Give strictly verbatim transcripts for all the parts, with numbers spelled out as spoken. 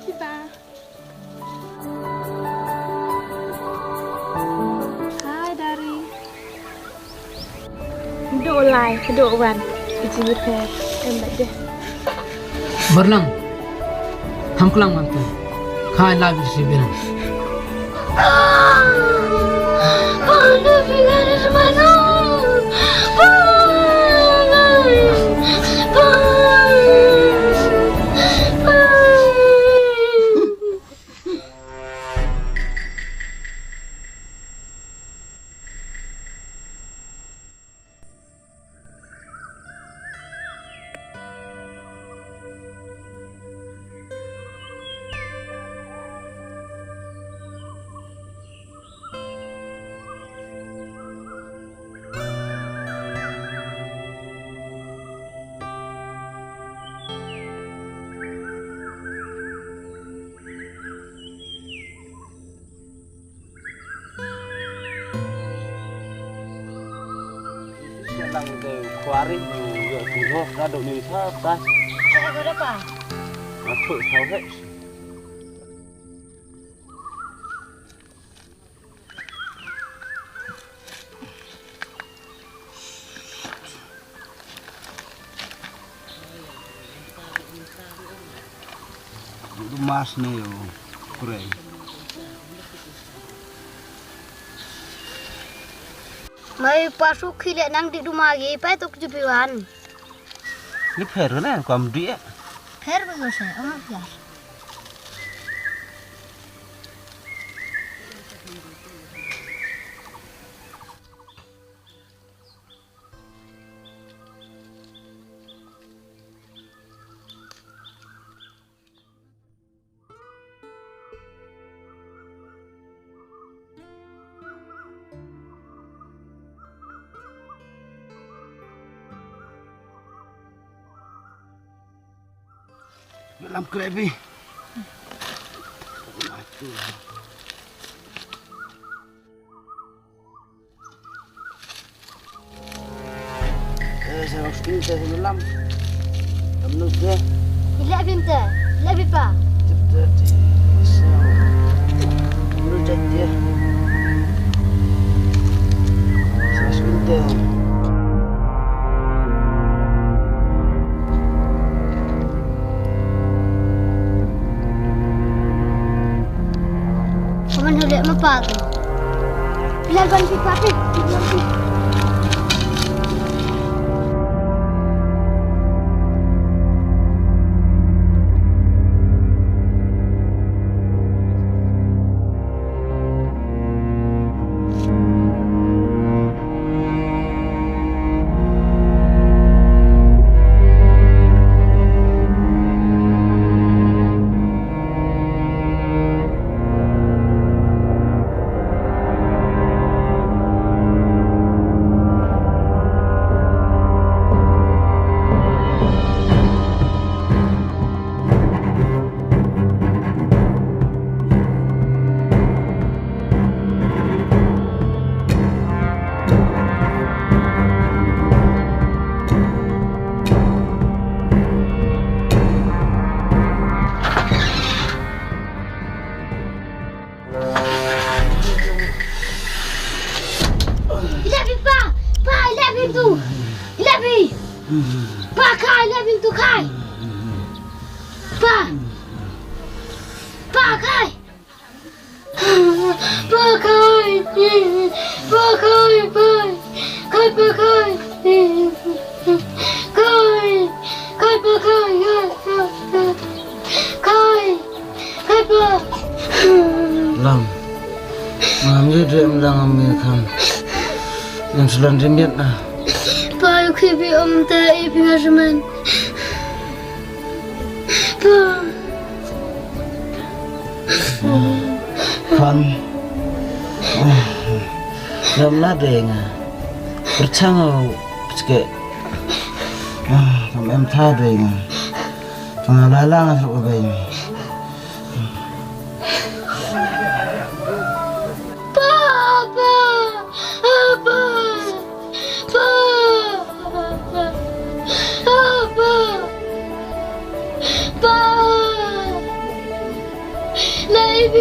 Bye. Hi, Dari. Dooh lai, dooh wan. Ki jingpher em bad de. Byrlang. Ham klang wan tu. Khai lai bi si bilang. Lang de kwari, yo tu ho, ka do ni sa ta. Sa ko da pa. Aku tahu he. Duma sne yo, kure. Mai pasu khile nang di duma gi, pa tok jupi wan. Ni pher ne, kam di e. Pher ba ko se, ong pher. Lam krebi. Eh, sa rok skin te lam. Lam nu te. Ila binte, ila bipa. Tip te, tip te, sa. Lam nu te, tip te. Sa skin te. Kaman hule ma pa tu. Bilal ban pi papi. Bilal ban pi. Ila bi pa, pa, ila bi tu, ila bi. Pa, kai, ila bi tu, kai. Pa, pa, kai. Pa, kai. Pa, kai, pa. Kai, pa, kai. Kai. Kai, pa, kai. Kai. Kai. Kai, pa. Lam. Ngam ye dre em lang am ye kham. Ngam slan dre miet na. Pa, yu khi bi om te i bi nga semen. Pa. Kham. Ngam na de nga. Perchang au pchke. Ngam em tha de nga. Nga la la nga suk ka bei. Pa, pa, pa, pa, pa, pa, pa, pa. Ka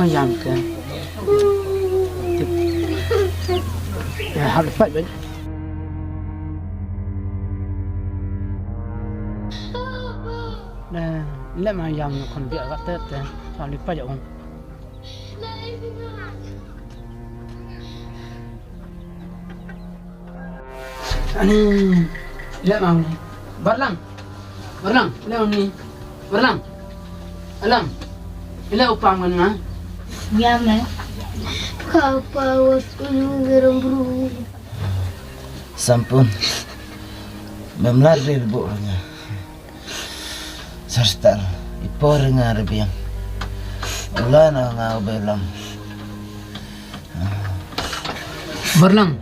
yam ka. Ya, hap pat ba. Na, le ma yam na khon bia ka te te. Sa li pat ya ong. Ani, le ma ni. Barlang. Barlang, le ma ni. Barlang. Alang. Le u pam kan ma. Ya me. Ka pa was ulu gerang bru. Sampun. Mem lad rir bu nga. Sarstal, i por nga rebiang. Ula na nga u belam. Barlang.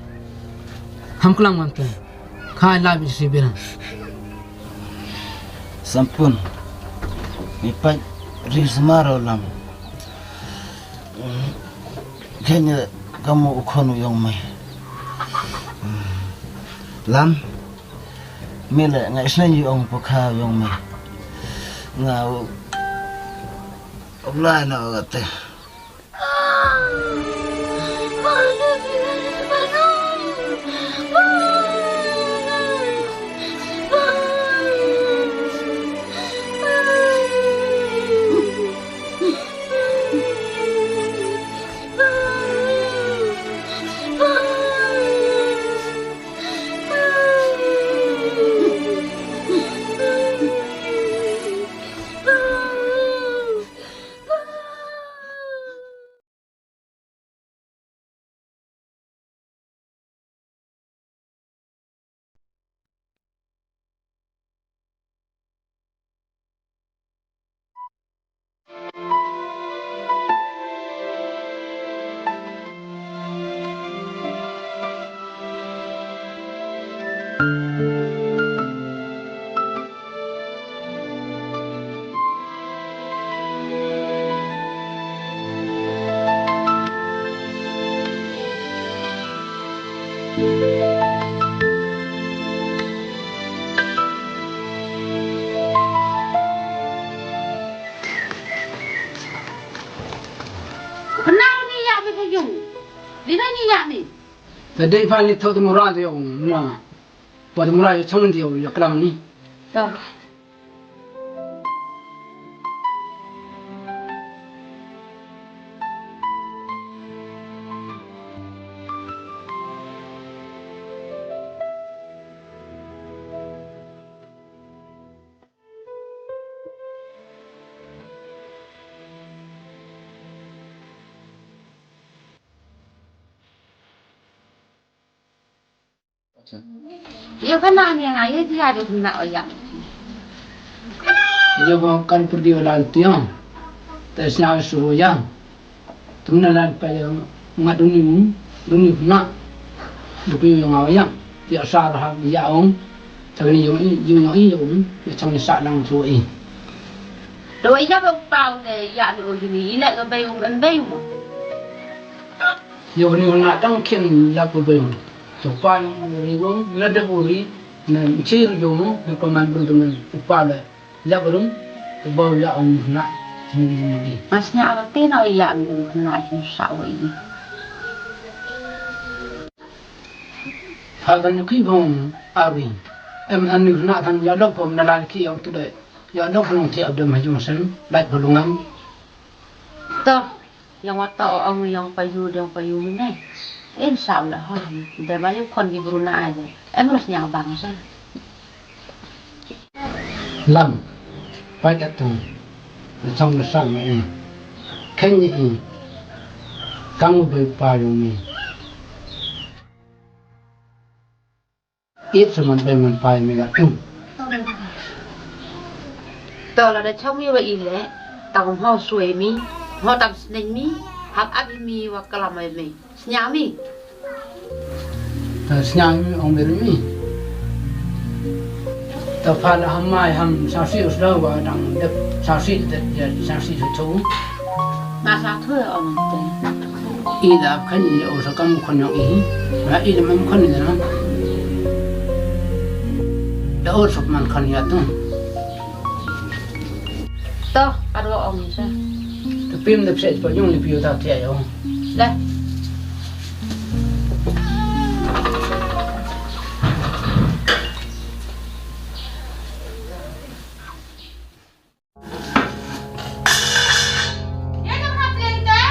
Ham klang man te. Kha la bi si bilang. Sampun. Mi pat ri semaro lam. Kenya kamu u khon u yong me. Lam. Mi le nga isna yu ong pu kha yong me. Nga u, u lai na u kate. Kenang ni ya mi kayung. Di na ni ya ni. Tadi pa ni tho tu mura tu yong. Mura. Wa tu mura ya chong di ya klam ni. To. Yo ka na ni nga ye dia de na o ya. Yo ko kan perdi o lan tiang. Te sna su ya. Tum na lan pa ya nga duni mu, duni na. Dupi yo nga ya. Ti sa ra ha ya ong. Tang ni yo i, yo i yo. Ya chang ni sa lang su i. Do i ya ko pau ne ya ni o ni ila ko bai ong an bai ong. Yo ni na tang khin la ko bai ong. So pa ni ri ong na de uri na chir yo mo na ko man bun tu na pa le. Lak rum, te bau ya ong na, sini sini di. Mas nya ate na ya ong na sini sa wa i. Hagan ki bong ari. Em han ni na han ya lok bong na lan ki ong tu de. Ya lok bong ti abdem hajung sem, lai bolongam. To. Yong wa to ong yong payu, yong payu mi ne. In sa la hoi. De ba yong khon ki bru na ai de. Em ros nyang bang sa. Lam. Pai ka tu. Chong na sang ni. Ken ni. Kang u bai pa yong ni. It sa man bai man pai mi ga tum. To la da chong mi wa i le, ta ko ho swe mi, ho tam sneng mi, Hap ap i mi wa klam i mi. Sñiaw mi. Ta sñiaw mi ong beri mi. Ta pha la ham mai ham sa si u sla wa dang dep sa si dep ya sa si su chu. Ma sa thu ong te. I da khan i o sa kam khan yong i. Ma i da mam khan i da na. Da o sok man khan ya tu. To, ka dua ong ni sa. Te pim da psek pa yung li piu ta tia yo. Dah. Ya, jangan hati ente.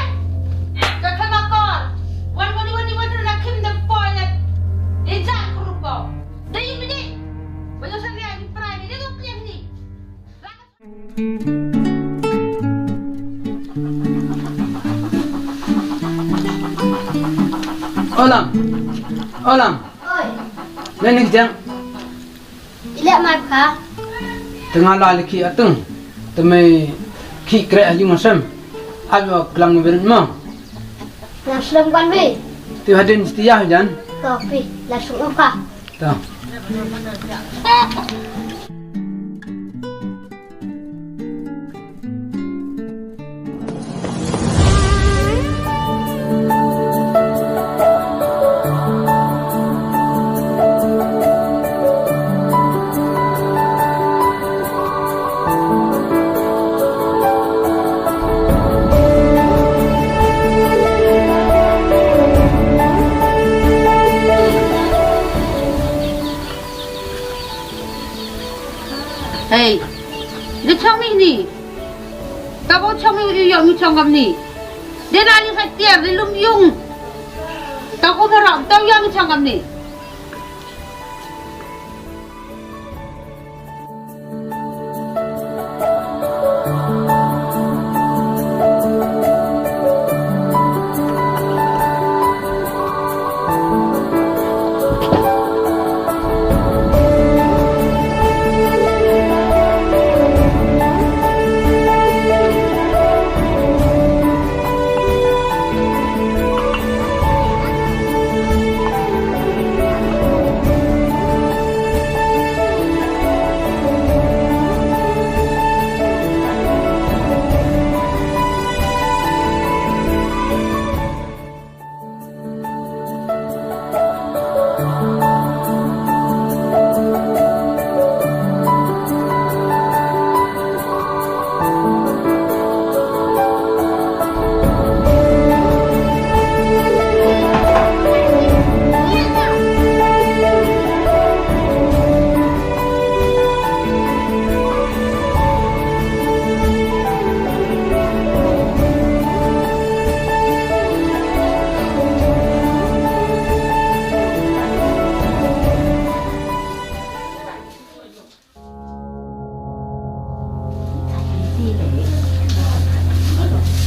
Ka khama kor. Wan, wan, wan, wan, wan, na khim da poi na. Dia jang kurupo. Dia yung bini. Banyak sangat di perai ni. Dia tu pilihan ni. Olam. Olam. Oi. Nani jang. Ilek mai pha. Te nga la liki atung. Te me ki kre ayu masam. Ayo klang me berin mo. Nga slem kan be. Te hadin setia jan. Kopi. Langsung apa. Ta. Hei, de chong mi ni. Ka bo chong mi, yo mi chong kam ni. De la ni sa tiar, de lum yung. Ka ko mo ram, tau yo mi chong kam ni.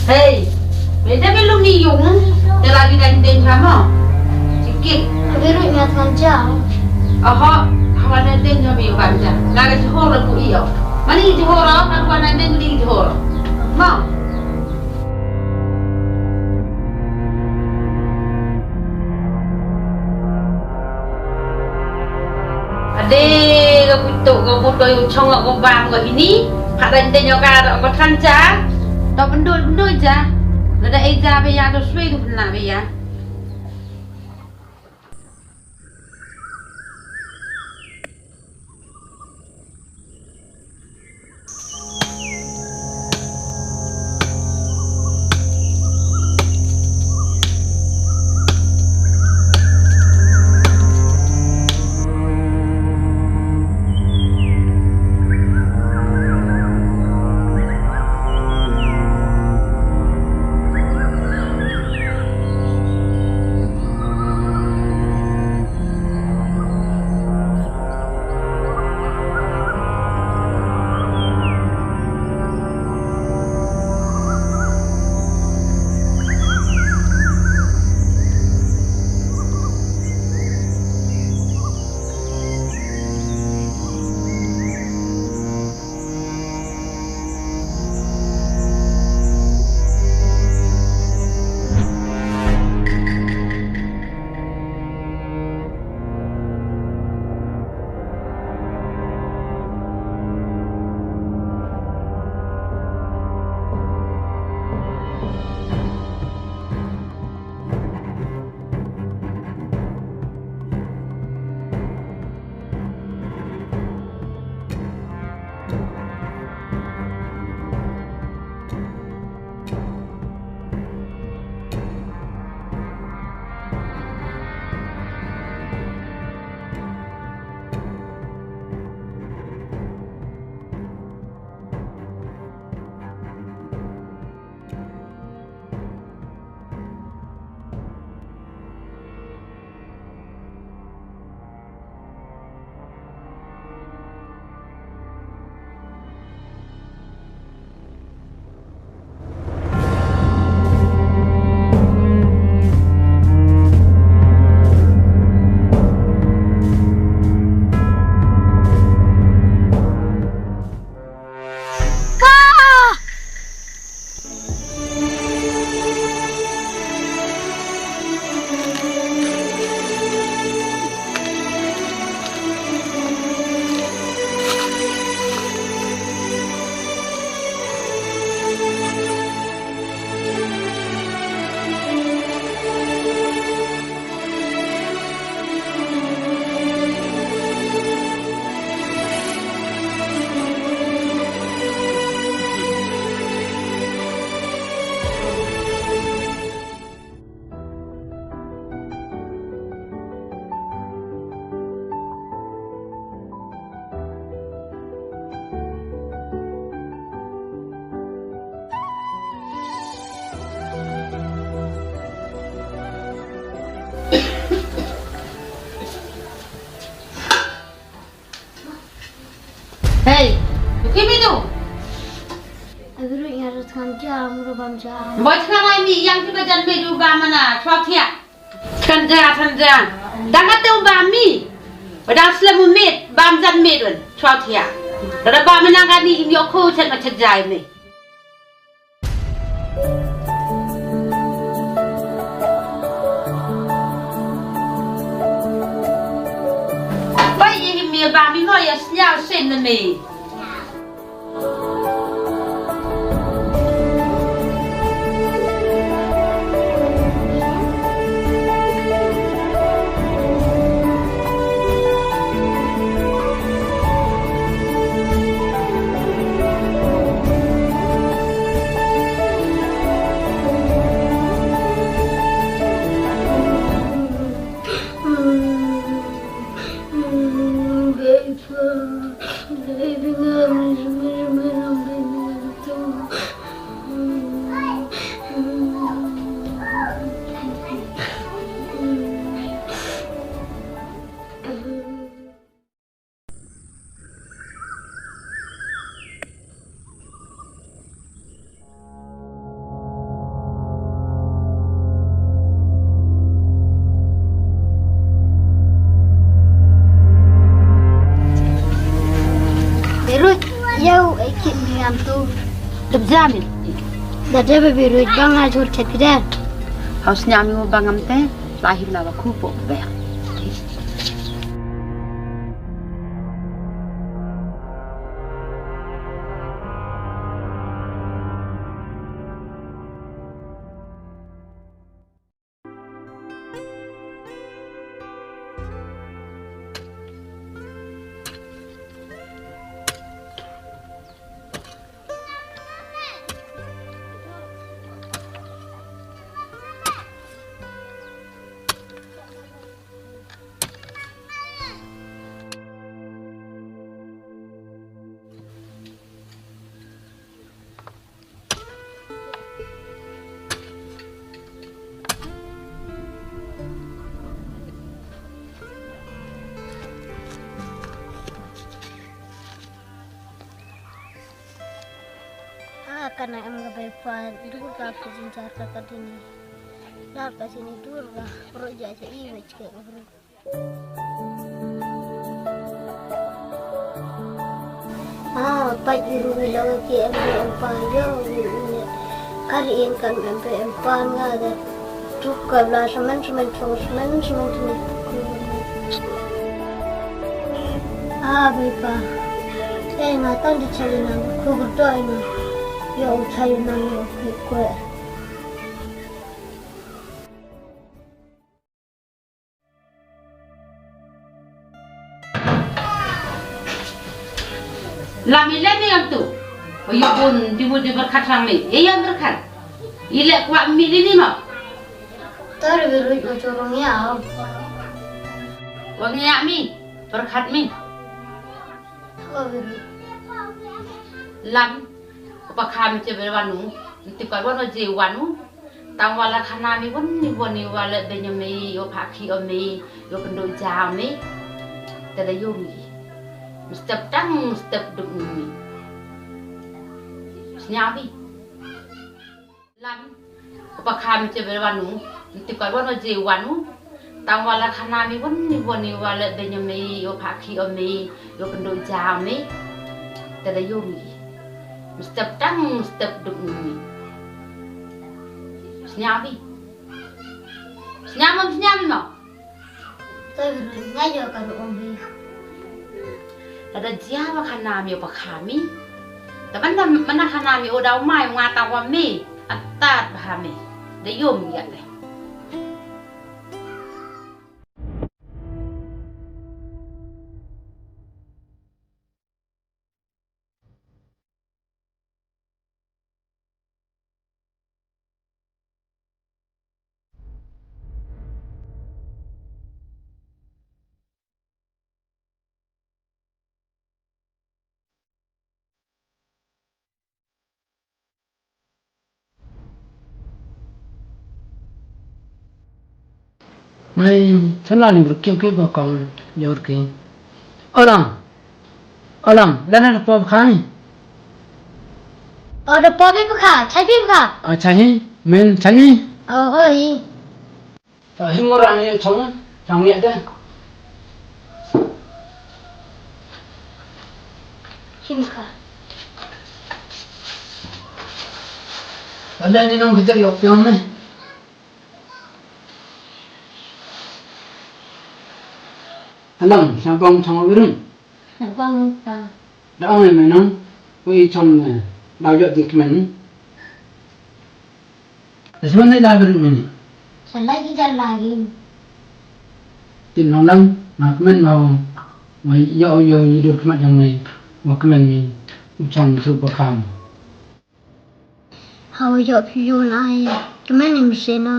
Hei, beda belum ni yung, tera di dan den sama. Sikit. Biru nya tanja. Aha, hawa dan den sama yung kanja. Nara jihor aku iyo. Mani jihor, aku anak den di jihor. Ma. Ade, ka putu, ka putu yung chong ko bam ko hini. Hada inte nyoka da ko than cha. To pendul, pendul cha. Lada ei cha be ya, to sui tu pena be ya. Hei, tu ki mi tu? Abi ru nga ru than jam, ru bam jam. Boi than ai mi yang ki ba jan mi du ba mana, chwa thia. Than ja, than ja. Dang ka te u ba mi. Ba dang slem u mit, bam jan mi dun, chwa thia. Da ba mana ka ni im yo khu chet ma chet jai mi. Bai i mi ba mi mo ya sñiaw sin na mi. Berut, yow, e kit mi ngam tu. Dep jam i. Da dep Berut, bang a jur chet kida. Haus nyam i bang ngam te, lahir la wa khu po be. Ah, kana em ka bai pan, dur ka ka jinjar ka ka dini. Lar ka sini dur ka, bro ja ja i wech ka bro. Ah, pa i ru wi lo ki em ru em pa yo wi wi ne. Kari in kan em pe em pa nga da. Tuk ka la saman saman saman saman saman saman. Ah, bai pa. Eh, nga tan di chali na, ku gu doi na. Yo, chali na yo ki kwe. Lam i le mi am tu. O yo bun di mu di berkat sang mi. E yo berkat. I le kwah mi di ni ma. Tar berut o chorong ya. Wang ya mi. Berkat mi. O berut. Lam. Ko pa kha mi che berwanu. Nti ka wanu je wanu. Tang wala khana mi won ni won ni wala de nyam mi, yo pha khi o mi, yo pyndu ja mi. Te da yo mi. Step tang, step duk mi. Sñiaw mi. Lam, ko pa kha mi che berwanu, nti ka wanu je wanu. Tang wala khana mi won ni won ni wala de nyam mi, yo pha khi o mi, yo pyndu ja mi. Te da yo mi. Step tang, step duk mi. Sñiaw mi. Sñiaw mam sñiaw mi ma. Te nga yo ka ru ong hi. Lada jia wa khana mi o pa kha mi. Te man da, man da khana mi o daw mai nga ta wa mi. Atat bha mi. Da yo mi ya te. Mai, chala ni berkiu ki ba kong yor ki. Orang. Alang, lana da pop kha ni. O, da pop i pha kha, chai phi pha kha. A, chai hi, men chai hi. O, o hi. Ta hi mo rang ye chong, chong ye de. Him kha. Ala ni nong kita yok pion ne. Alang, sa bang chong birum. Sa bang ta. Da ong me nong, wi chong ne. Da yok di kmen. Sa lai la birum ni. Sa lai ki jar lagi. Tin nong lang, ma kmen mo. Wi yo yo yi dur kmen yang me. Wa kmen mi. U chong su pa kham. Hawa yoh phi yoh lai, kmen im sien o.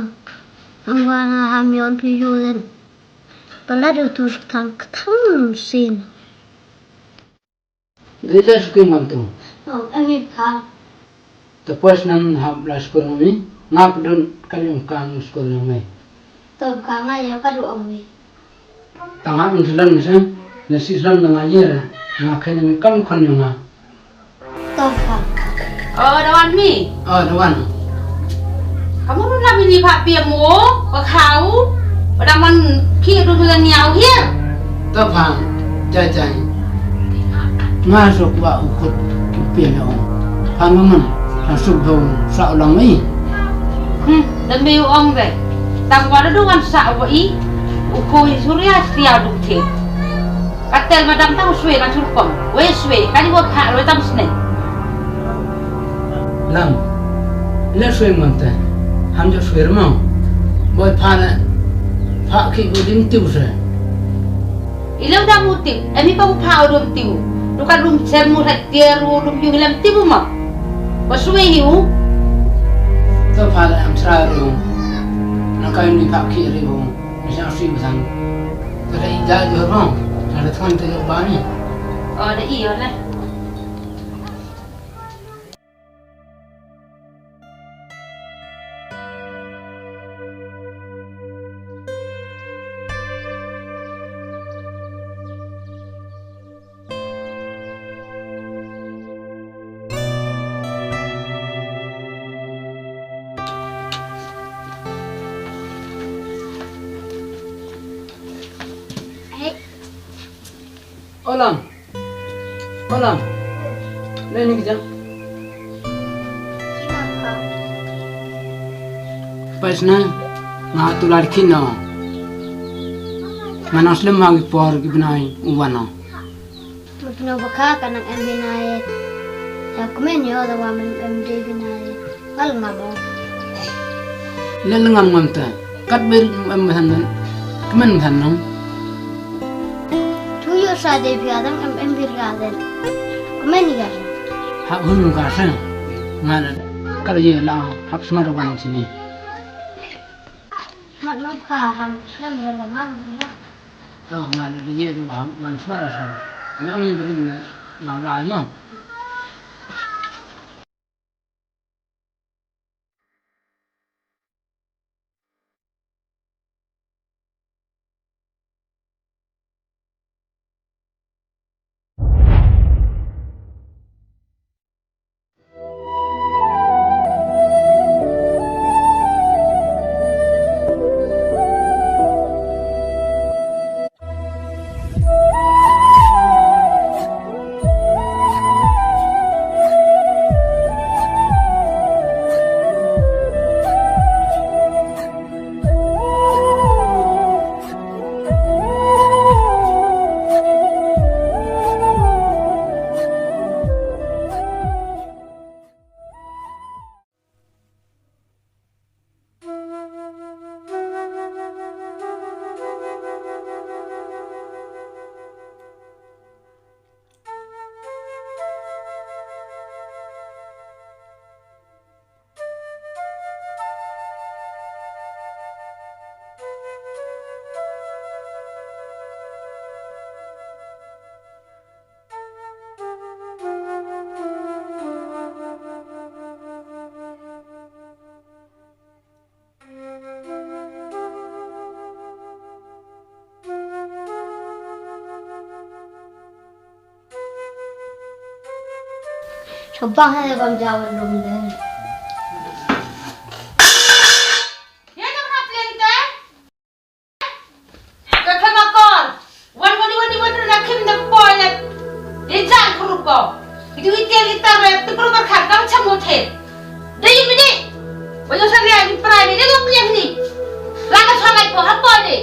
Hawa na ham yon phi yoh len. Palat u tu thang thang sien. Dei la sku man tu. O, ami pha. Te pues nan hap la sku mi. Ngap dun kali ung kang sku mi. To pha nga ya ka du ong mi. Tang ha min slam ni sa, na si slam na nga ye ra, nga khen ni kam khon ni nga. To pha. O, da wan mi. O, da wan. Kamu ru na mi ni pha pia mo, pa khau, pa da man ki ru na ni au ye. To pha, jai jai. Nga sok wa u khut ki pia le ong. Pha nga man, ha suk do sa u lang mi. Hmm, da me u ong de. Tang wa da du wan sa wa i, u ko i surya stia du the. Ka tel madam tang u swe na churpong. We swe, ka di wa pha, we tam sne. Lam. Le swe mon te. Ham jo swe mo. Boy pha le. Pha ki bu dim tiu se. I lem da mu tiu, em i pa u pha u dum tiu. Du ka dum sem mu rek tier u dum yu lem tiu ma. Ba swe hi u. To pha le am sra ru. Na ka ni pha ki ri u. Ni sa swi ba san. Ka da i da jo ro. Ka da than te jo ba ni. O, da i o le. Hey. Olam. Olam. Le ni kjang. Pais na, nga tu lar khin no. Nga nang slem ha ki por ki bnai u wan no. Mutno bakha ka nang em bnai. Ya kmen yo da wa men em de bnai. Ngal ngam o. Lel ngam ngam ta. Kat beri em em bhan nan. Kmen bhan nong. Thu yo sa de bia dang em em bir ga den. Kmen ya. Hap hun ka sa. Nga la. Ka la ye la hap sma da wan sini. Mat no ka ham slam ya la ngam ya. Oh, nga la ye du ham wan sma da sa. Nga ni beri na. Nga la no. Ka bang he bam jaw lum de. Ye jong hap leng te. Ka kham akor. Wan wan wan wan na khim na poi na. Ye jan kuru ko. Itu itel itar na tu kuru berkhat kam cham hotel. Dei mini. Wajo sa ria ni prai ni dei ko punya ni. Laka sa lai ko hap poi ni.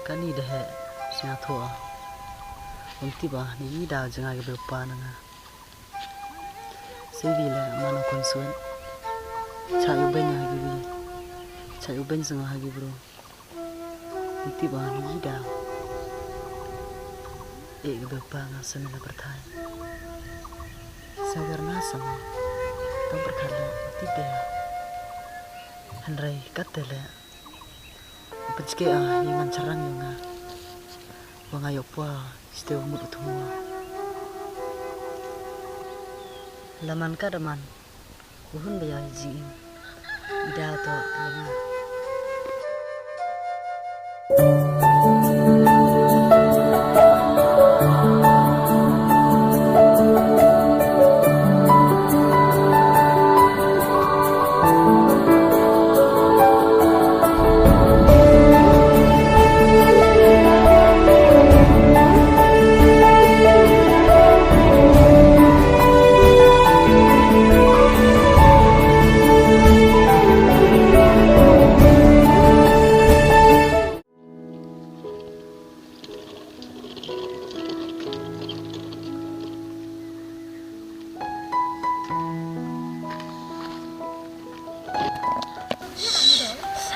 Kani da heh, sñiawthooh. Ym tip a, ni i daw jngai ka bru pa na nga. Seiwi leh, man u khon suet. Chah u beiñ ha ki wi. Chah u beiñ sñiaw ha ki bru. Ym tip a ni i daw. E ka bru pa nga sa na la pyrthai. Sa gar na sa nga. Tang pyrkhat leh, ym tip de. Hynrei katte leh. U pynchke a, i man charang yong nga. Wa nga yoh pwa, chite u mut u thmu. La man ka da man. U hun bha ya i jingim. I daw toh ya nga.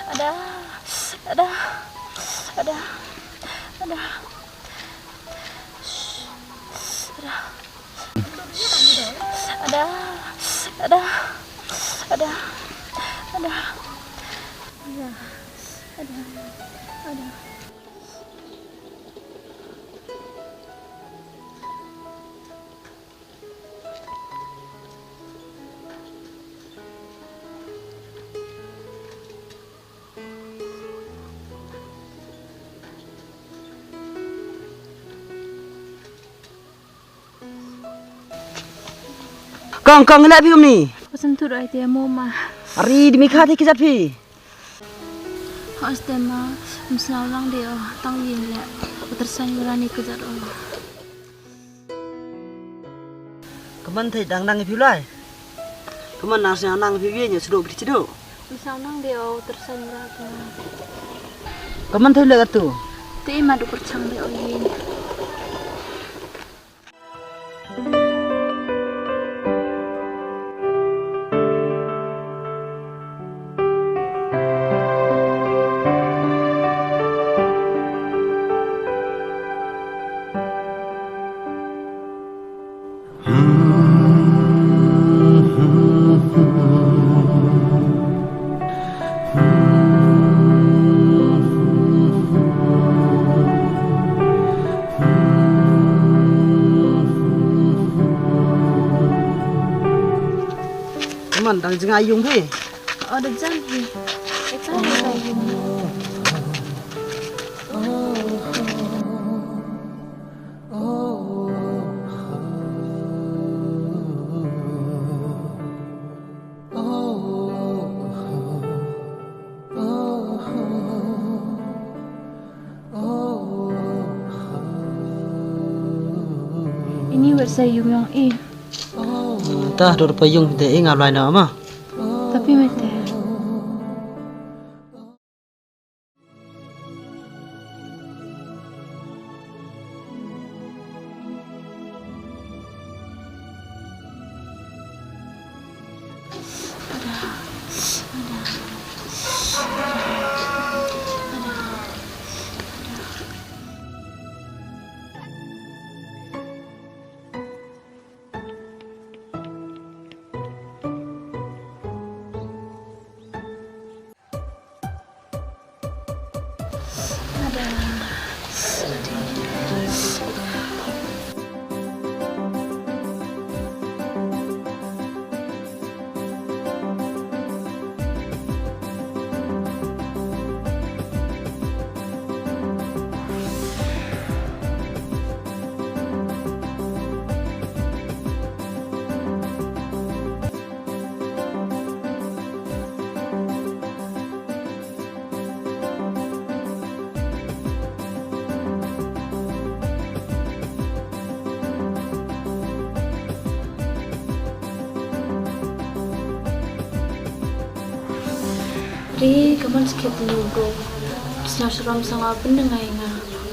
Ada, ada, ada, ada. Ada, ada, ada, ada, ada, ada, ada, ada. Kong, kong, ngi leh phi kumni? Ka sngewthuh ai te mo ma. Ari, dimi kha te ki jat phi. Hos te ma, ym sñiaw lang de o, tang yin leh. Ka tyrsan mrani ka jat o. Ka man thei dang nang i phi u lai. Ka man nang sñiaw nang i phi u ye, ñiaw sdok phi sdok. Ym sñiaw nang de o, tyrsan mra ka. Ka man thei le katu. Te i ma du pyrchang de o ye. Dang jngai yung hi. O, da jan hi. Ita da yung. Ini wet sa yung yong i. Tah, dur pa yung de i ngap lai na ma. Tapi mete. Ri, kaman skit nu bro. Sñiaw sarom sa nga, pyndengai nga.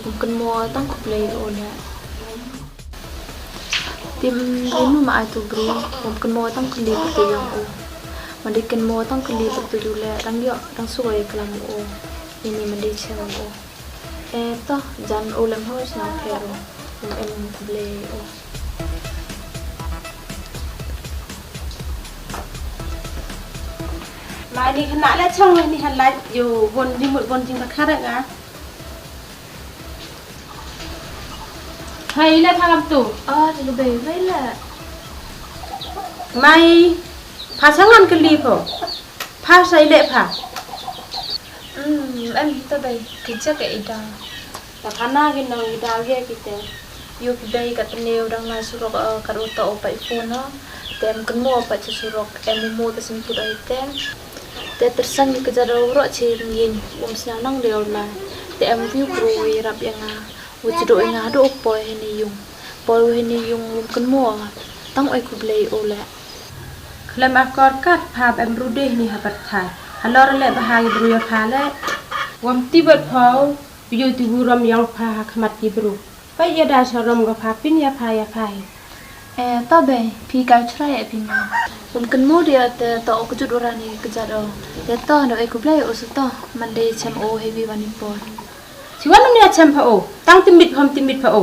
Ym kynmaw tang khublei o le. Tim ri nu ma ai tu bru, ym kynmaw tang kylli pyrtuit yong u. Manda kynmaw tang kylli pyrtuit u le, dang yoh, dang suwai klam u. Ini manda chem u. E to, jan u lem ho sñiaw pher u. Ym em khublei u. Ma ini khynnah le chong le ini ha lait yow bon jingmut bon jingpyrkhat nga. Hai, i le pha kamtu. O, te ka bei, bei le. Mai, pha sa ngan kylli pho. Pha sa i le pha. Hmm, em, te bei, ki jaka i da. Ta khana ki nong i da ye ki te. Yow ki bei kat ne u dang na surok, eh, kat u to u pa i phone, no. Te em kynmaw pa cha surok, em u mo te semput ai te. Te tyrsan ki ka jadau roh chi ring yin, um sñiaw nang de ur la. Te em view bru i rap ya nga. Wa chi do i nga do poi hini yung. Poi hini yung um kynmaw. Tang oi khublei o le. Khlem akor kat pha em bru de hini ha pyrthai. Halor le ba ha i bru ya pha le. Wam ti bat pha u, yu ti burom yang pha ha khmat ki bru. Pait ya da sarom ka pha pyn ya pha ya pha hi. Eh, to bei, phi ka chrai e phi nga. Um kynmaw de ya te to o kjut u rani kjat o. Te to no e khublei o sa to, manda chem o heavy wani por. Chiwan ni ya chem pha o, tang timbit pham timbit pha o.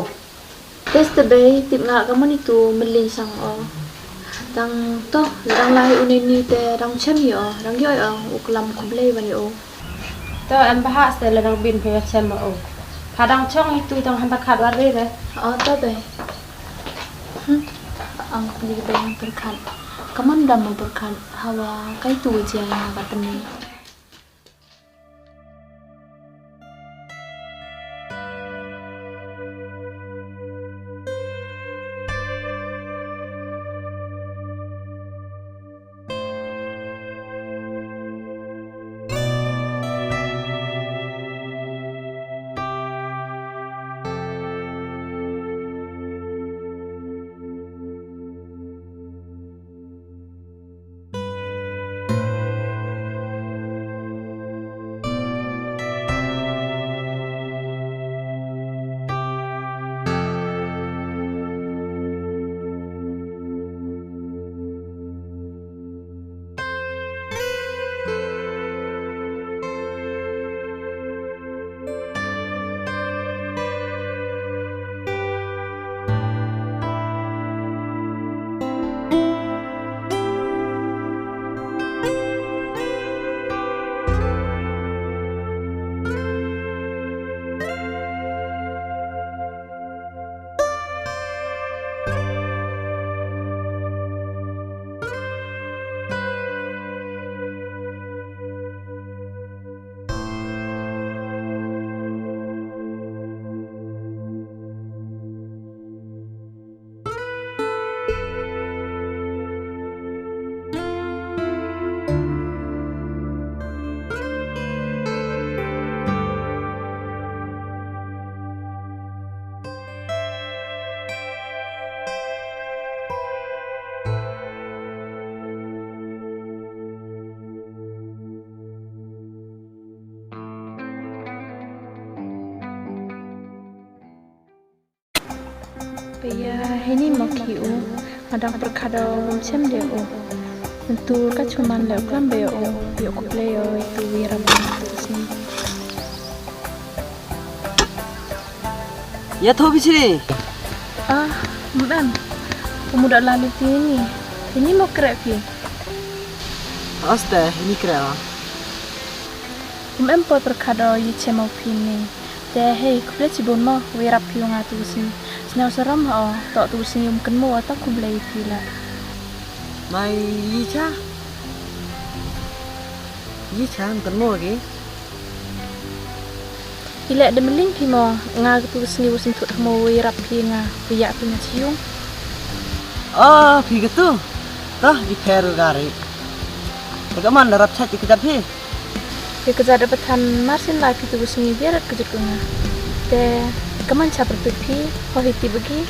Tes te bei, tip nga ka mani tu mylli sang o. Tang to, la dang lai u ne ni te dang chem i o, dang yoi o, u klam khublei wani o. To em bahak ste la dang bin phi wa chem o. Pha dang chong hi tu dang ham pyrkhat wa re re. O to bei. Hmm. Ang pli bei yang pyrkhat. Kaman dam mo pyrkhat. Hawa kai tu jia nga ka teni. Paya, heini mo ki u, nga dang pyrkhat o wym chem de u. Ntu ka chuman le u klam be u, yoh khublei o itu wi rap tu sngi. Ya tho bichri. Ah, mem. Umu da lalu ti ni. Ini mo krek phi. Aste, ini krek ah. Mem po pyrkhat o ye chem o phi ni. Te hei, khublei chibun mo, wi rap phi nga tu sngi. Sñiaw sarom o, to tu sngi um kynmo o, to khublei phi la. Mai, yi cha. Yi cha, um kynmo ki. Ile da mling phi mo, nga katu ka sngi wa sngthut mo wa yarap phi nga, wa yah phi nga chi yung. Oh, phi katu. Toh, di pher u gari. Te ka man da rap chait i kjat phi. Te kjat da pathan mar sien lai phi tu ka sngi biarat kjat ko nga. Te ka man cha pyrtuit phi, ho hi ti bagi.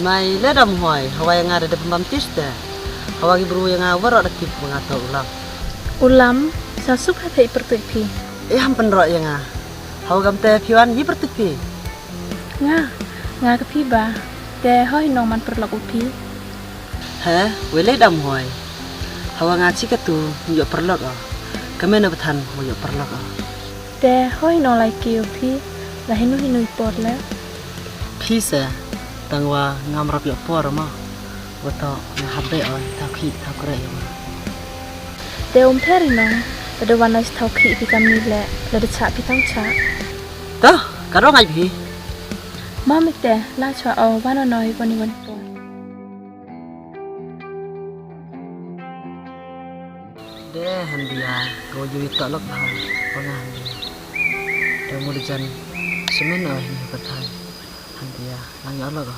Mai le dam hoi, hawa ya nga da dep bam tis te. Hawa ki bru ya nga warok da tip nga to ulam. Ulam, sa suk ha thei pyrtuit phi. Eh, ham pynrok ya nga. Hawa kam te phi wan yi pyrtuit phi. Nga, nga ka phi ba. Te hoi nong man pyrlok u phi. He, wele dam hoi. Hawa nga chi katu, yoh pyrlok o. Ka men na pathan, yoh pyrlok o. Te hoi nong lai ki u phi, la hinu hinu i por le. Phi se, tang wa ngam rap yoh por ma. Wa to nga hap be o, thaw khi, thaw kre yoh ma. Te um pher i nong, la da wan na thaw khi phi kam ni le, la da cha phi tang cha. To, ka rong ai phi. Ma mi te, la chwa o, wan o noi, wan i wan por. De, han dia, ko ju i to lok bha, ko nga han dia. De mu de jan, semen o hin ka thai. Han dia, lang ya lok o.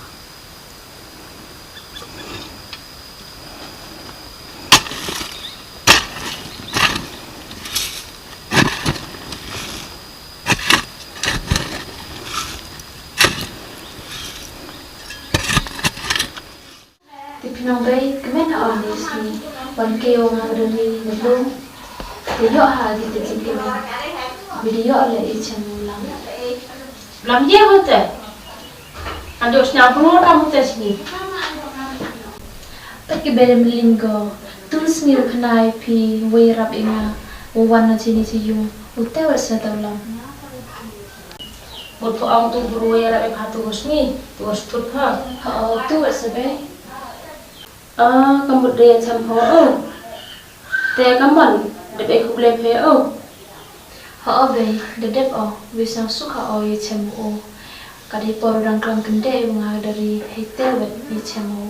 Te phi nong bei, kmen ha o ni sngi, wan ke o nga ka dang ni na lum. Te yoh ha di te jingkmen. Bi di yoh le i chem u lam. Lam ye ho te. An dok sñiaw bru kam u te sngi. Pat ki berem ling ko. Tu sngi u khnai phi wei rap i nga. U wan na chini chi yung. U te wa sa ta u lam. Mut pho ong tu bru ya rap i pha tu ko sngi, tu ko stut pha. Ha, o, tu wa sa bei. Ah, ka mut de ya cham pho o. Te ka mon, dep e khublei phe o. Ha, o bei, da dep o, wi sang suk ha o ye chem o. Ka dei por dang klam kynde u nga da ri hei te wet ye chem o.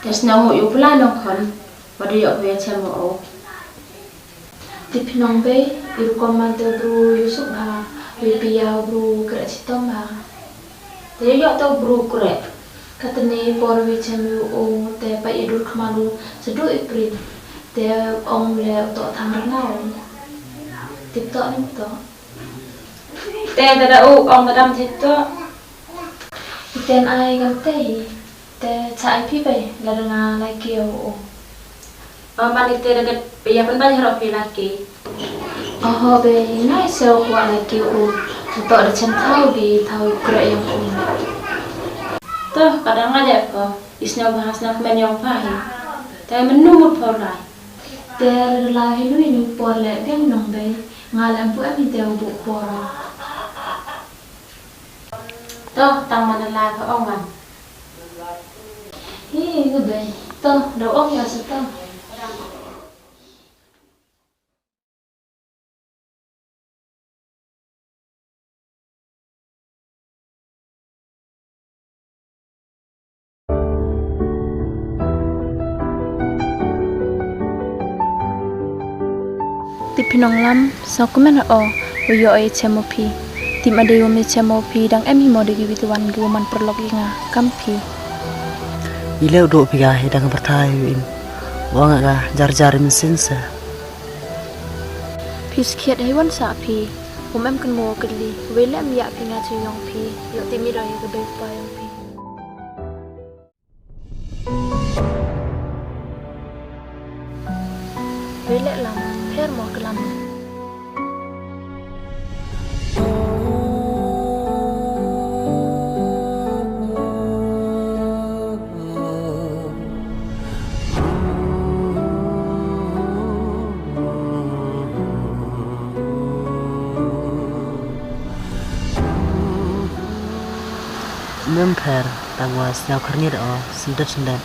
Te sñiaw mo yow pla nong khon, wa da yoh phi ya chem o. Te phi nong bei, i rukom man te bru yow suk bha, wei pia bru kre chitom bha. Te yow yoh te bru kre. Katni por wi chem yow o, te pa i dur khman u, sa du i prin. Te ong le u to thang rnga o. Te to ni to. Te da da u, ong da dam te to. Iten ai kam te hi. Te cha ai phi bei, la da nga lai ki o o. O, man ite da dep ya pynbait haroh phi lai ki. Oho bei, ngai se o kwah lai ki o. Te to da chem thaw bi, thaw kre yong o. To, ka dang nga dep ko. I sñiaw bha sñiaw kmen yong pha hi. Te mynnu mut pho lai. Te la da lai hinu hinu por le, biang nong bei. Nga le em pu em hi te u bu por. To, tang man la ka ong man. Hi, ka bei. To, da ong ya sa to. Te phi nong lam, sñiaw kmen o, wa yoh o ye chem o phi. Te ma dei wa me chem o phi, dang em hi mo de ki wi te wan ki wa man pyrlok i nga, kam phi. I le u dooh phi ka, i dang pyrthai wi in. Wa nga ka, jar jar i mynsiem sa. Phi skhiat hei wan sah phi, um em kynmo kylli, wei le em yah phi nga chi yong phi, yoh te mi dang ya ka bei pa yong phi. Wei le lam, pher mo ka lam. Mem pher, tang wa sñiaw khyrnit o, syndet syndet.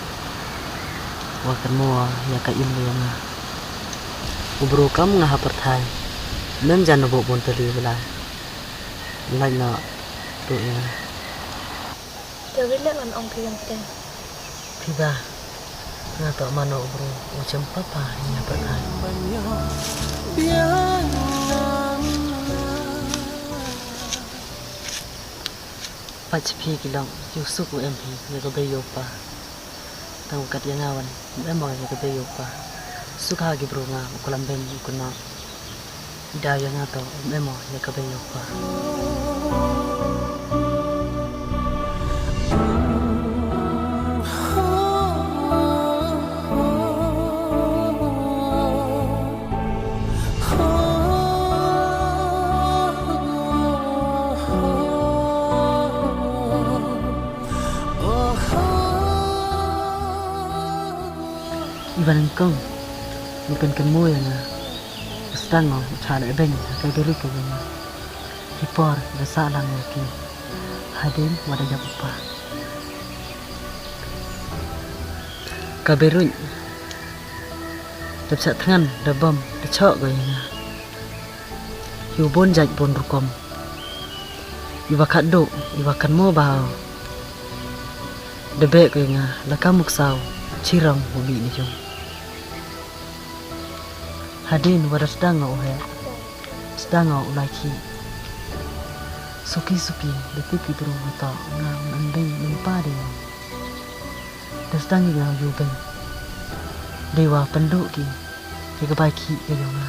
Wa kynmoo ya ka im ka yong nga. U bru kam nga ha pyrthai. Mem jan u booh boon tylli u Blai. Lait noh, tu ya nga. Te wi leh wan ong phi yong te. Phi ba, nga toh mano u bru u chem papa ya pyrthai. Pait phi ki long, yow suk u em phi ya ka bei yow pa. Tang kat ya nga wan, em o ya ka bei yow pa. Suk ha ki bru nga, u klam beiñ u kynnoh. I daw ya nga toh, em o ya ka bei yow pa. Iwa nyngkong, u pynkynmoo ya nga. Sdang o u chah leh beiñ ha ka beiruit ka yong nga. Hi por da sah lang ya ki hadien wa da yap u pa. Ka beiruit da psiah thngan, da bom, da choh ko ya nga. Yow boon jait boon rukom. Iwa khatduh, iwa kynmoo bha o. Da beh ko ya nga, la ka muksaw, chirong u mih ni yung. Hadien wa da sdang o u heh, sdang o u lai khih. Suki suki, da tip ki bru wa toh, nga ym em beiñ, ym em pa de. Da sdang i nga u yoh beiñ. Dei wa pynduh ki, ya ka bai khih ka yong nga.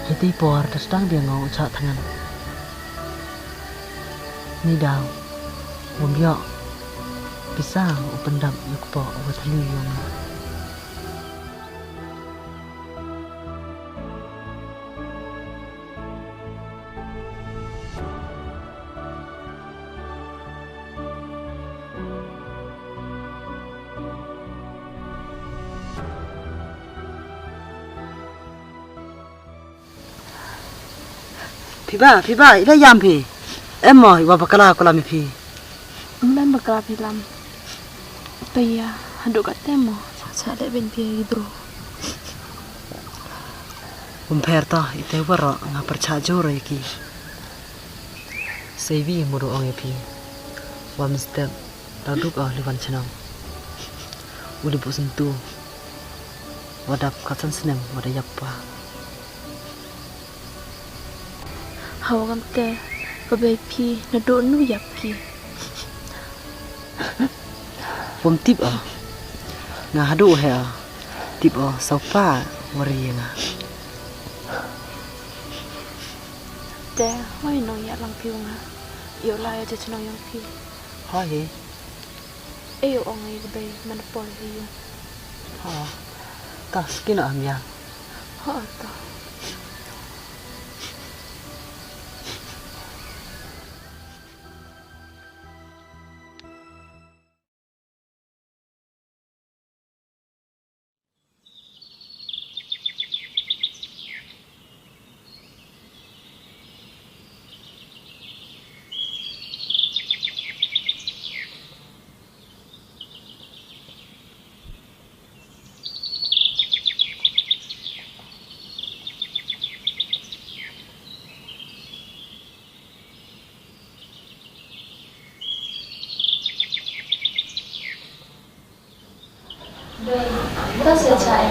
Hiti por da sdang biang o u chah thngan. Ni daw, wym yoh pisa u pyndap ya ka poh wa thylli yong nga. Phi ba, phi ba, i la yam phi. Em o, iwa bakla ko lam i phi. Em bakla phi lam. Paya, hadooh katte mo. Cha le ben phi i bru. Wym pher to, ite waroh nga pyrchah jur ya ki. Seiwi mut u ong ya phi. Wa mynstep, tang duk o liwan chnong. U li booh syntu. Wa dap khatsan snem, wa da yap pa. Hawa kamte, ka bei phi, nadooh nu yap ki. Wym tip o. Nga hadooh u heh o. Tip o, saw pa, wa ri ya nga. Te, hoi nong ya lang phi wa nga. Yow lai ya chnong yong phi. Hoi he. E yow ong ya ka bei, man poi he yow. Ho. Ta, skin o am ya. Ho, ta. Bei, ta se cha e,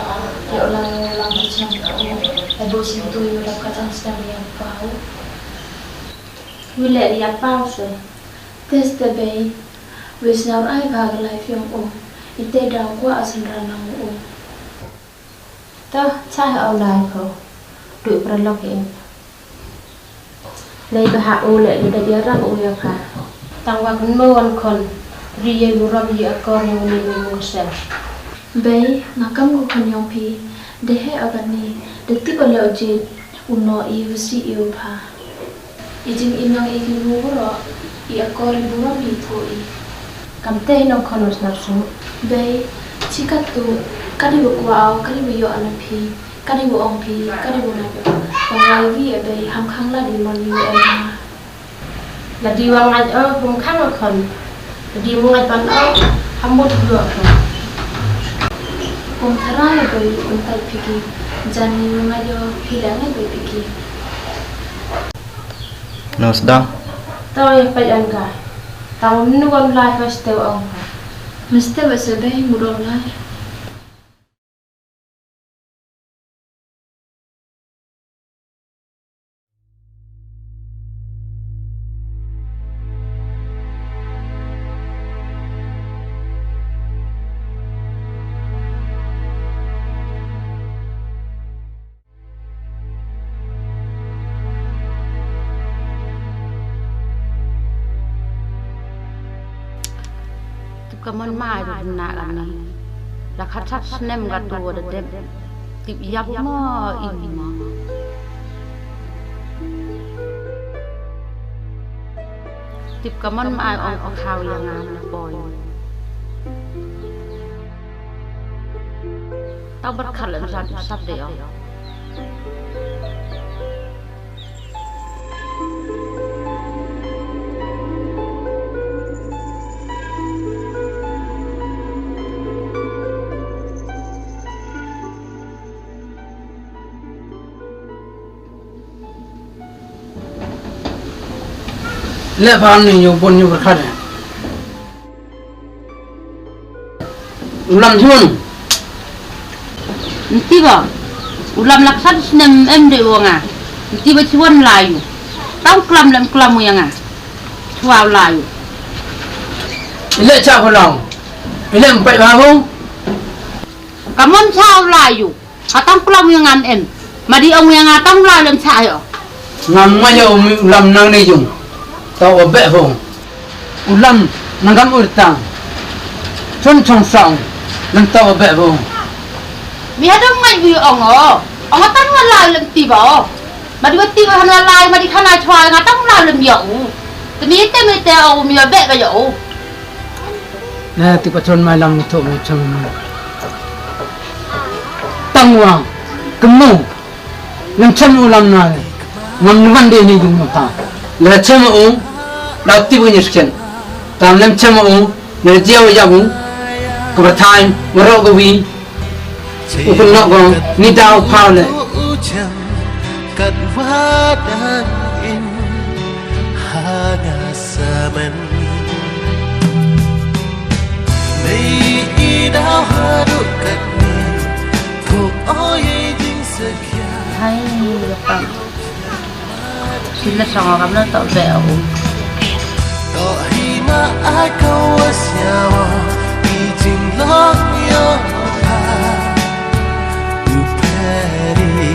yow lai lang cha cha, e bo sin tu yow lap ka chance na ya pau. Wi le ya pau se. Test te bei, wi sñiaw ai bha ka life yong u, ite daw kwah a synran lang u. To, cha ha u lai pho. Du pra lok e. Nei bha u le, le da ya rang u ya pha. Tang wa kan mo wan khon, ri ye u ram ye akor ye u ni u se. Bei, nga kam ko khon yong phi, de he a kani, de tip o le u jit, u no i u si i u pha. I jingim yong i ki mu waroh, i akor i burom i tho i. Kamte i nong khon u snar su. Bei, chi katu, kadi wa kwah o, kadi wa yoh na phi, kadi wa ong phi, kadi wa nap o. Wa ngai wi a bei, ham khang la di mon i wa em ha. Lada wa ngait o, bym khang o khon. Lada wa ngait ban o, ham mut dua khon. Kum thara ya boi, kum tai phi ki. Jan ni wa ngait o, phi la ngait boi phi ki. Nang sdang. To ya pait an ka. Tang nu wan lai first te ong ka. Mesti wa se bei mudong lai. Tip ka mon mai du na ka ni. La khat sat snem ka tu wa da dep. Tip yap mo i mo. Tip ka mon mai ong o khaw ya nga na poi. Tau bar khat lem sap sap de o. Le phan ni yow bon yow khat. U Lam chun. Nti ba. U Lam lak sat snem em de wa nga. Nti ba chun lai u. Tang klam lem klam u ya nga. Chwa u lai u. Ile cha ko long. Ile mpai ba ho. Ka mon cha u lai u. Ka tang klam u ya ngan em. Ma di ong u ya nga tang lai lem cha yo. Ngam ma yo u Lam nang ni jung. Tau o be ho. U Lam nang kam urta. Chun chong saung. Nang tau o be ho. Mi hadam ngai bi ong o. Ong tang ngan lai lem ti ba o. Ma di wa ti wa han lai, ma di khana chwa nga tang lai lem yo u. Te mi te mi te o mi wa be ba yo u. Na ti pa chon mai lang tho mi chon mai. Tang wa, kemu, lem chem u Lam na le. Ngam nuan de ni jung ta. Le chem u, da ti bu ni sken. Tam lem chem u, ne jia u ya u. Ka ba thai, wa ro ka wi. U kynnoh ko, ni daw phaw le. Kat wa dang in ha nga samen. Nei i daw haduh kat ni, thuk oi jing sekia. Hai, ya pa. Sila sanga kam na to be o. To hi ma ai ko wa sia wa, i jing long yo pa. U peri.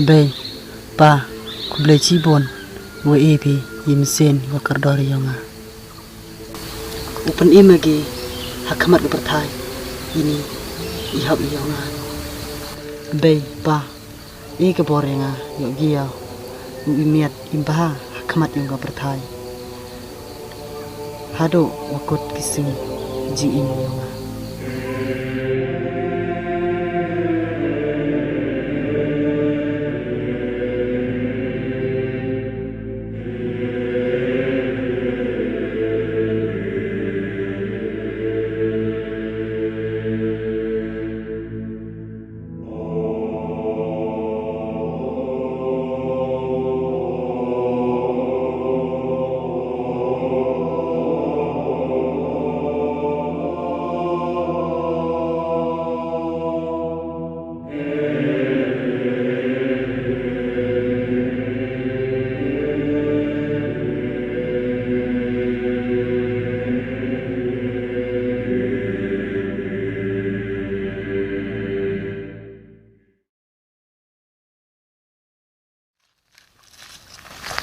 Bei, pa, khublei chibun, wa e phi, i mynsiem, wa kordor yong nga. U pynim ma ki, ha khmat ka pyrthai, ini, i hap yong nga. Bei, pa, e ka bor yong nga, yoh ki yaw, u i miat, i bha, ha khmat yong ka pyrthai. Hadooh wa kut ki sngi jingim yong nga.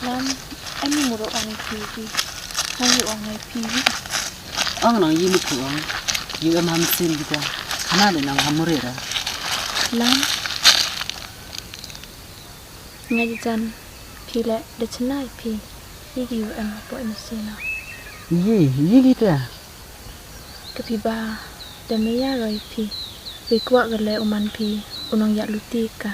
Lam, ani muro ong phi ki. Nang yu ong ai phi ki. Ong nang yu mut ong. Yu em ham sin ki ta. Khana de nang ham mure ra. Lam. Nga ji jan phi le da chna i phi. Yi ki yu em hapoh i mynsiem na. Yi, yi ki ta. Ka phi ba, da maya roi phi. Wi kwah ka le u man phi, u nong ya luti ka.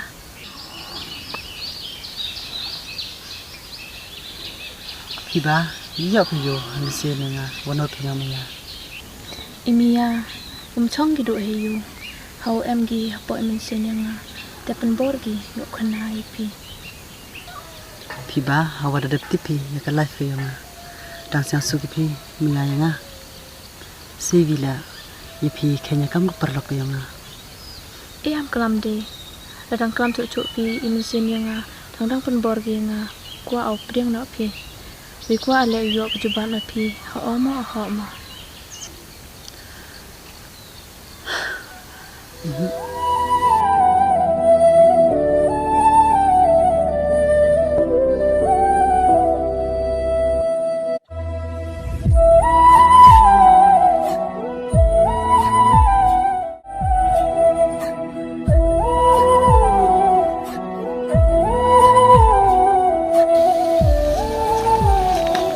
Phi ba, yi yoh phi yo, ha mynsiem ya nga, wa no phi nong maya. I maya, um chong ki duh he yu. Hau em ki hapoh i mynsiem ya nga. Te pynbor ki, yoh khana i phi. Phi ba, hawa da dep tip phi, ya ka life ka yong nga. Dang siang su ki phi, maya ya nga. Siwi la, ya phi kheiñ ya kam ka paralok ka yong nga. E ham klam de, la dang klam chuh chuh phi, i mynsiem ya nga, dang dang pynbor ki ya nga, kwah au pdiang noh phi. Wi kwah ale yoh ka jubab na phi, ha omo, ha omo.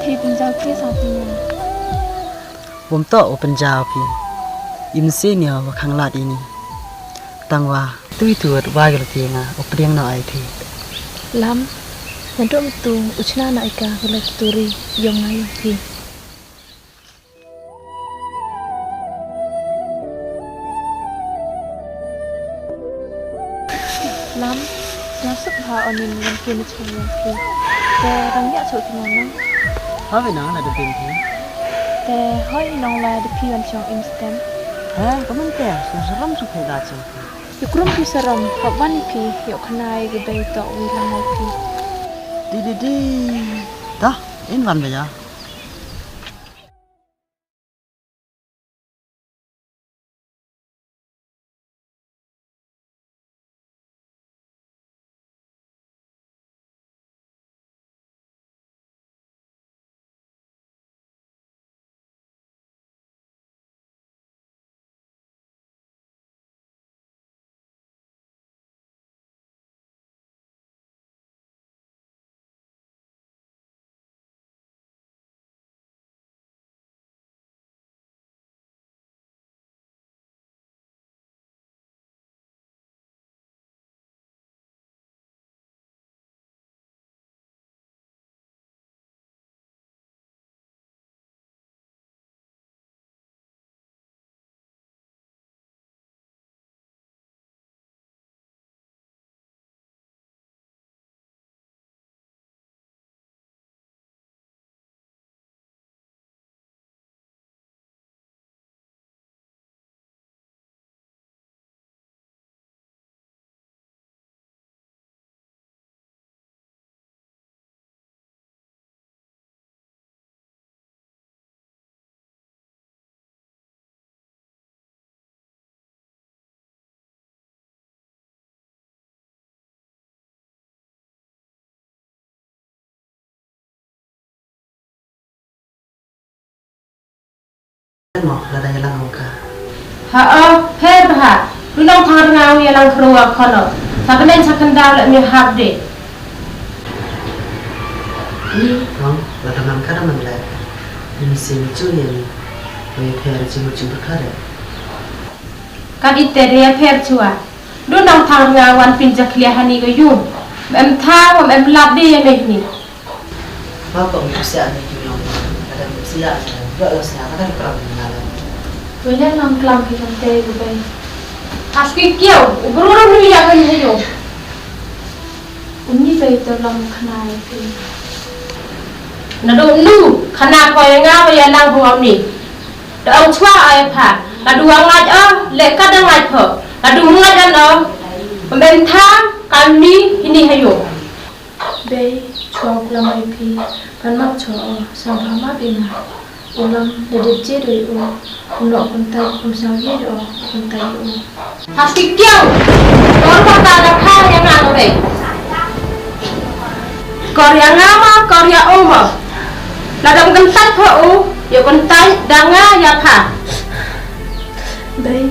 Phi pynjaw ke sa phi nga. Wom toh u pynjaw phi. Im senior wa khang lad ini. Tang wa, tui tuat wa yol ti nga, u pdiang no ai phi. Lam, nadooh myntu, u chna na ika, ka le turi, yong nga yong phi. Lam, nga suk bha o nin yong phi ni chong yong phi. Te rang ya chok ti nga nang. Ha wi nang la da bin phi. Te hoi nong la da phi wan chong im stem. Ha, kaman te, sa saram su phi da chong phi. Yu krum phi saram, hap wan phi, yoh khana i ki bei toh wi la ngai phi. Di, di, di. Dah, in wan ba ya. Mo, lada yalang ka. Ha, o, pher bha. Du nang thang rnga u yalang khroo khon o. Sa bneng sa khyndaw le mi hap de. Ni, ong, lada ngan ka da man le. Ni si mi chu ye ni. Wei pher chi mu chi bha de. Ka di te de pher chwa. Du nang thang rnga wan pynjakhlia hani ka yung. Em tha, em lap de ye meh ni. Ba ko mi sia ni ki yong. Ada mi sia, ba lo sia, ada klam ni na la. Wele nang klam ki kan te ku bei. As ki kiau, u bru ram ni ya kan hayo. Uni bei to lam khana i phi. Na do nu, khana ko ya nga wa ya lang ho ni. Da ong chwa ai pha. La du wa ngat o, le ka da ngat ho. La du ngat an o. Pemben tha, kami, hini hayo. Bei, chwa u klam i phi, pan map chwa o, sa bha map i nga. U lam, da dep je doi o, u nok pyntai, um saw ye o, pyntai o. Hap ki kiau, kor wa ta da pha ya nga no bei. Kor ya nga ma, kor ya o ma. La dam kyntai pha o, ya kyntai da nga ya pha. Bei,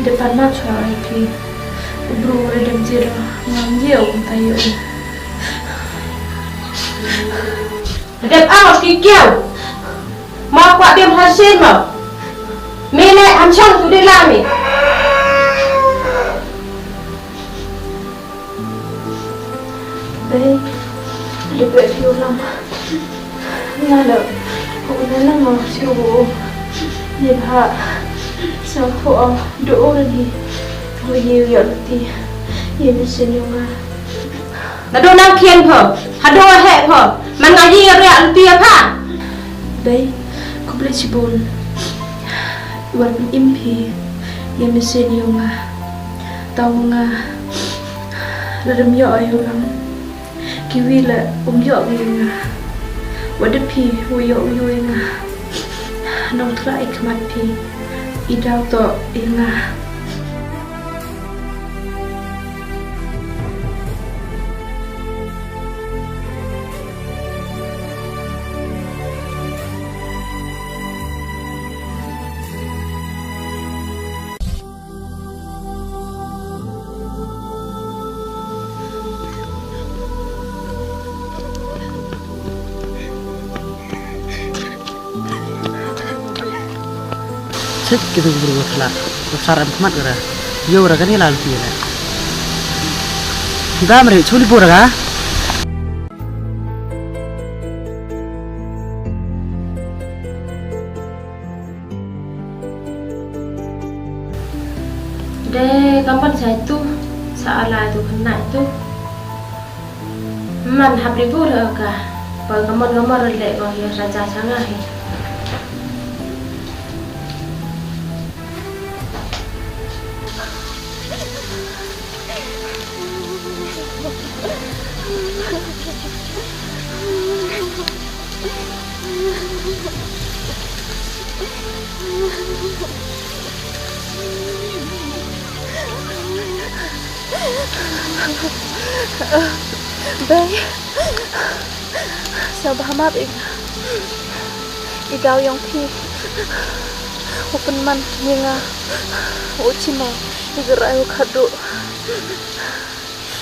de pan map chwa i phi. U bru re dam je ro, ngam ye o kyntai o. Dep awas ki kiau. Ma kwah dem hasil ma. Me le ham chang tu de la me. Bei, de be fiu lam. Nga le, ko ne lang ma fiu. Ye bha. Sa ko o, do o ni. Ko ye ya ti. Ye bi sen yo nga. Nadooh nang khian pho, hadooh wa heh pho, man nga yi ya riah luti ya pha. Bei, khublei chibun. Wan im phi, ya mesen yong nga. Taw nga, la dam yoh yow lam. Kiwi la um yoh yow nga. Wa da phi, wa yoh yow nga. Nong thra i khmat phi, i daw to i nga. Chit ki tu bru wa thla. Wa sar em khmat wa ra. Yow ra kani la luti la. Dam re chuli bura ka. De kamban sa itu, sa ala itu kena itu. Man hap ribu re ka, ba kamon kamon re le ko ya raja sanga hi. Bei. Sa bha map i nga. I daw yong phi. U pynman ya nga. U chimo. I ka rai u khadu.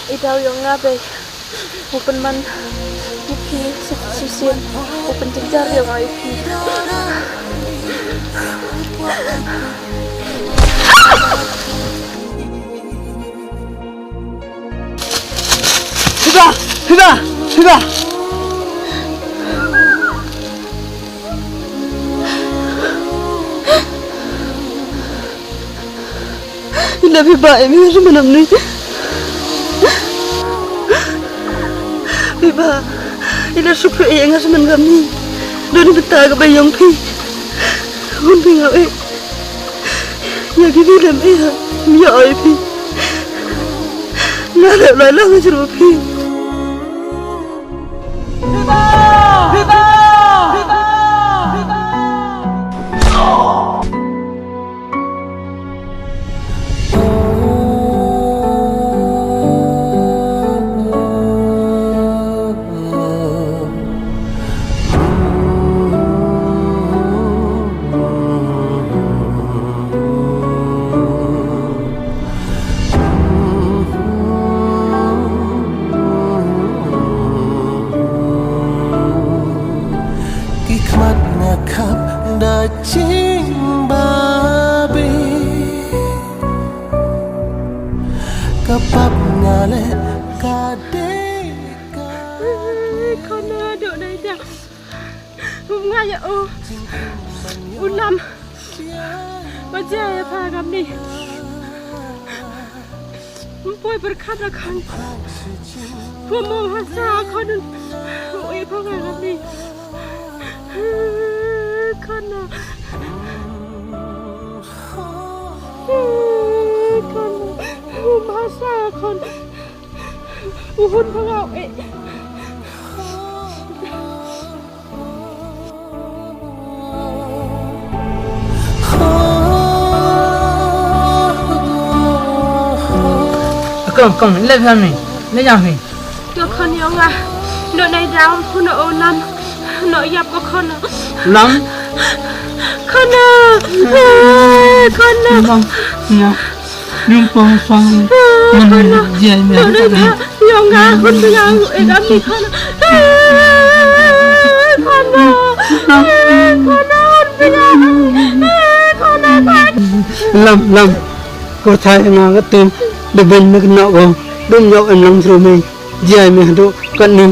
I daw yong nga bei. U pynman ya phi. Sip sip sip. U pynjynjar ya nga ya phi. Hiba! Hiba! Hiba! Ila Hiba em i nga sman am ni. Hiba, ila sukru e nga sman gam ni. Doni beta ka ba yong phi. Hun phi nga e. Ya ki bi lem e ha. Mi ya ai phi. Nga le lai lang jru phi. Da ching babi. Ka pap nga le ka de ka. Khon na do nai da. Um nga ya o. U Lam. Wa ja ya pha ngam ni. Mpoi pyrkhat ra khon. Phu mo ha sa khon. U e pha ngam ni. Khon na. Khon na. U ma sa khon. U hun pha ngam e. Kong, kong, le pha mi, le ya mi. Yo khon yong nga. No nai daw khon o Lam. No yap ko khon. Lam. Khon. Khon. Lam. Ya. Yung pong sang. Khon. Jai mi. No nai daw. Yong nga khon nga e dam ni khon. Khon. Khon. Khon. Lam, Lam. Ko thai nga ka tum. De ben me kno ko. Dum yok em lang thru me. Jai me do kan nim.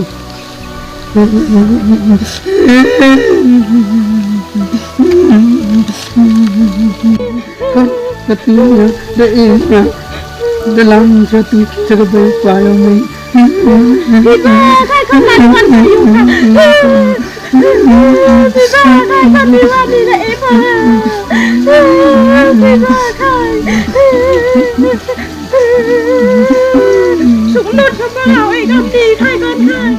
Kan, kati ya, da ina, da lang sa tu, sa ka bai pa ya mai. Biba, kai kan na kan sa yu kan. Biba, kai kan biba ni da ipa. Biba, kai. Suk lut sa ba, oi, kan ti, kai kan kai.